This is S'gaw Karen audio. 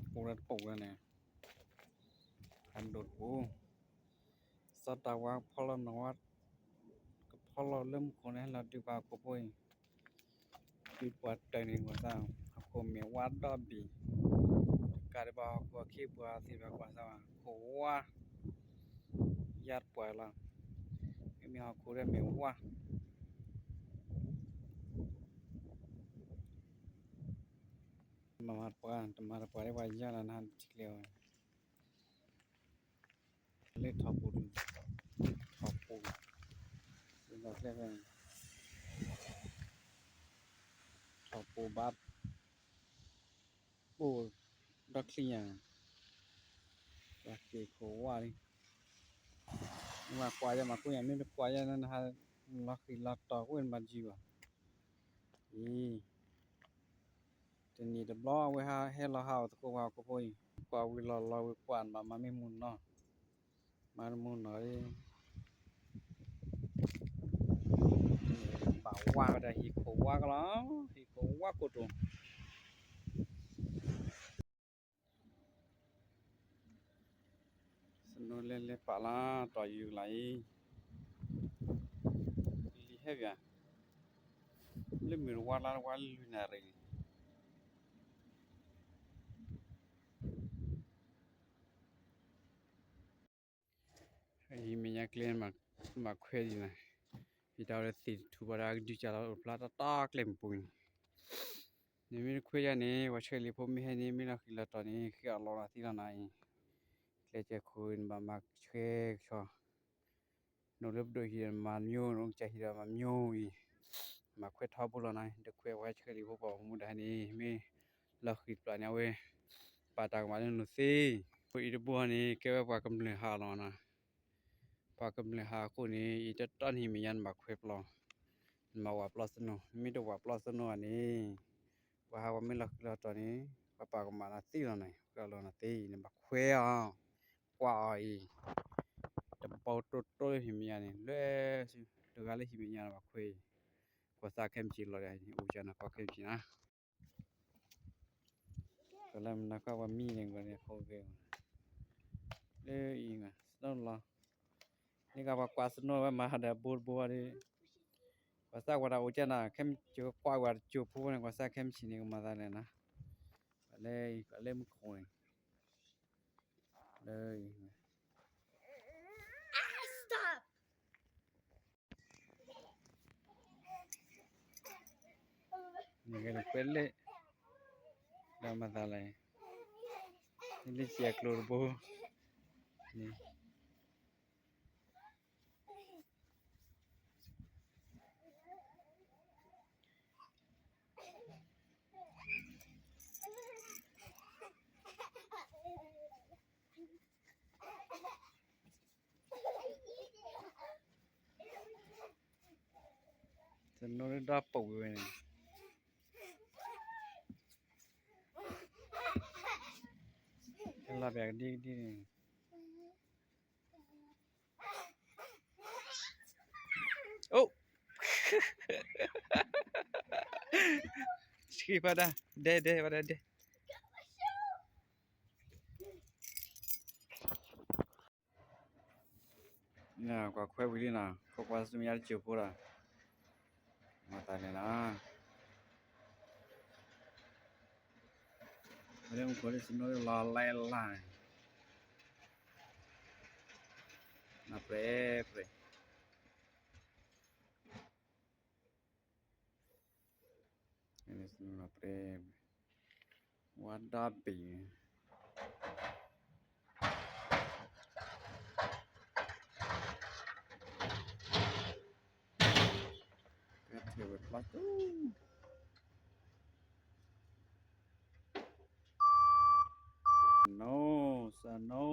ပူၤလၢတပူၤလၢန့ၣ်, အဒိၣ်တပူၤ, စီၤတၢ်ဝါဖီလီၤနီၢ်ဝါ, ကဖီလီၤလၢမူခိၣ်န့ၣ် ဟဲလီၤဒုးပှၤဟီၣ်ခိၣ်ဖိအံၤ, ဒုးပှၤတၢၢ်န့ၣ်ကွၢ်စၢ်, ဟီၣ်ခိၣ်မ့ၢ်ဝါဒီဘ့ၣ်, တကးဒံးဘၣ်ဟီၣ်ခိၣ်အခ့အပှၤသ့ၣ်တဖၣ်ကွၢ်စၢ်ဘၣ်, ဟီၣ်ခိၣ်ဝါ ယါတပှၢ်လီၤ, မ့မ့ၢ်ဟီၣ်ခိၣ်ဒီးမ့ၢ်ဝါ, မၤမၤတပှၢ် တမၤတပှၢ်လၢပှၤယါလီၤနၤထံၣ်ကျဲအီၤ, လၢထီၣ်ပူၤ, ထီၣ်ပူၤ, လၢကျဲဖဲန့ၣ်, ထီၣ်ပူၤဘၣ် အိၣ်ဒီချံညါ, ပှၤက့ၤခိၣ်ဝါလံ, မ့ၢ်ကွၢ်ယဲမၤကူၣ်ညါ မ့ၢ်တကွၢ်ယဲန့ၣ် နဟးလီၤဃံၤလီၤတီၤကွံာ်နဘၣ်ယံၤဘၣ်, အံၤ, တနံၤတဘျီအဝဲဟဲလီၤဟးအီၤသကိးပှၤဟီၣ်ခိၣ်ဖိအံၤ, ကွၢ်ဝံၤလီၤလီၤဝံၤကွၢ်နဘၣ်မၤမ့ၢ်မုၢ်နီၤ, မၤမုၢ်နီၤလံ ဘၣ်ဝါဝဲဒၣ်ဟံၣ်ခိၣ်ဝါကလီၤ, ဟံၣ်ခိၣ်ဝါကိၣ်တိၤ, စနိလဲၤလဲၤပာ်လၢတီၢ်ယူၤလၢအံၤ, လံဟဲပၠး, လၢမုၢ်တဝါလါတဝါလွံၢ်နၣ်ရံၣ်န့ၣ် ဟံၣ်မဲာ်ညါကျဲ မၤခွဲဒံးနၤ, ဟံၣ်တၢ်ဝဲလၢသ့ၣ်တထူၣ်ဘၣ်ဒီး ကဒုးကၢ်လီၤအိၣ်ဖျါတၢ်တၢ်ကျဲမုၢ်ပူၤန့ၣ်, နမ့ၢ်တခွဲယါန့ၣ် ပှၤဆှဲလံာ်ဖိမ့ၢ်ဟဲန့ၣ် မ့ၢ်လီၤဃံၤလီၤတီၤန့ၣ် ဃ့အီၣ်လီၤနၤသံလီၤနၤအံၤ, ကျဲကဲခိၣ်နဘၣ်မၤဆှဲကဆီ နအိၣ်လၢပဒိၣ်ဟံၣ်ဒီးမၤမၠိ, နအိၣ်ကစၢ်ဟံၣ်ဒီးမၤမၠိအံၤ, မၤခွဲထီဘိလီၤနၤ, တခွဲပှၤဆှဲလံာ်ဖိပှၤမူဒါဟဲန့ၣ် မ့ၢ်လီၤဃံၤတဖျၢၣ်န့ၣ် အဝဲ ပာ်တၢ်ကမၣ်လၢနလိၤသ့, အံၤတဘိန့ၣ် ကဲဝဲပှၤကမျၢၢ်ဟးလီၤနၤ, ပှၤကမျၢၢ်ဟးအဃိန့ၣ် အံၤတတီနဟံၣ်မဲာ်ညါနဘၣ်ခွဲပျီ, နဘၣ်ဝးပျီစနိ, မ့ၢ်တဝးပျီစနိဘၣ်န့ၣ် ပှၤဟးပှၤမ့ၢ်လီၤဃံၤလီၤတီၤန့ၣ် ပှၤပာ်ကမၣ်နၤသံလီၤနၤ, ဃ့အီၣ်လီၤနၤသ့ နဘၣ်ခွဲအီၤ, ကွၢ်အီၤအံၤ, တဘီတိတိလၢဟံၣ်မဲာ်ညါန့ၣ် လွဲၢ်ဆူ တဂၤလၢဟံၣ်မဲာ်ညါနဘၣ်ခွဲအံၤ, ကွၢ်စၢ်ခဲမုၢ်ဆ့ၣ်လီၤဒီး အိၣ်ကနၤကွၢ်ခဲမုၢ်ဆ့ၣ်နၤ ကလၢမနၤကွၢ်ပှၤမံန့ၣ် ကွၢ်န့ၣ်ဖိဂ့ၤ, လၢအံၤ snow လီၤ, န့ၣ်ကပှၤကွၢ် snow ဝဲမၤဒီးအဘိတဘိဒီး, ပှၤသၣ်ဝဲဒၣ်အိၣ်ကနၤ ခဲမုၢ်ဆ့ၣ်ကွၢ်ဝဲတစိၤဖိန့ၣ် ကွၢ်စၢ်ခဲမုၢ်ဆ့ၣ်န့ၣ် ကမၤသးလဲၣ်နၤ, ပှၤလၢ ပှၤလၢမူခိၣ်န့ၣ် လၢ နကဲလၢကွဲလၢ ဒီးမၤသးလဲၣ်, လၢစဲးကျိၤတဘိ, န့ၣ် တနိဒီပုၢ်ဝဲၢ်န့ၣ်, လီၤပျၢ်ကဒံကဒံန့ၣ်, အိၣ်, ဆှံဖးဒၣ်, ဒဲဒဲဖးဒၣ်ဒဲ ကွၢ်ခွဲဝံၤလံနီၤ, ခိးကွၢ်စမံယါတစၢၢ်ဖိဒီး, မၤသးလဲၣ်နီၤ, လၢမူခိၣ်လၢစနိလၢလီၤလဲလၢ်န့ၣ်, နပြဲပြဲ ဝါဒၣ်ဘ့ၣ်, ကဲထီၣ်ဝဲပျီတူ, စနိ, စနိ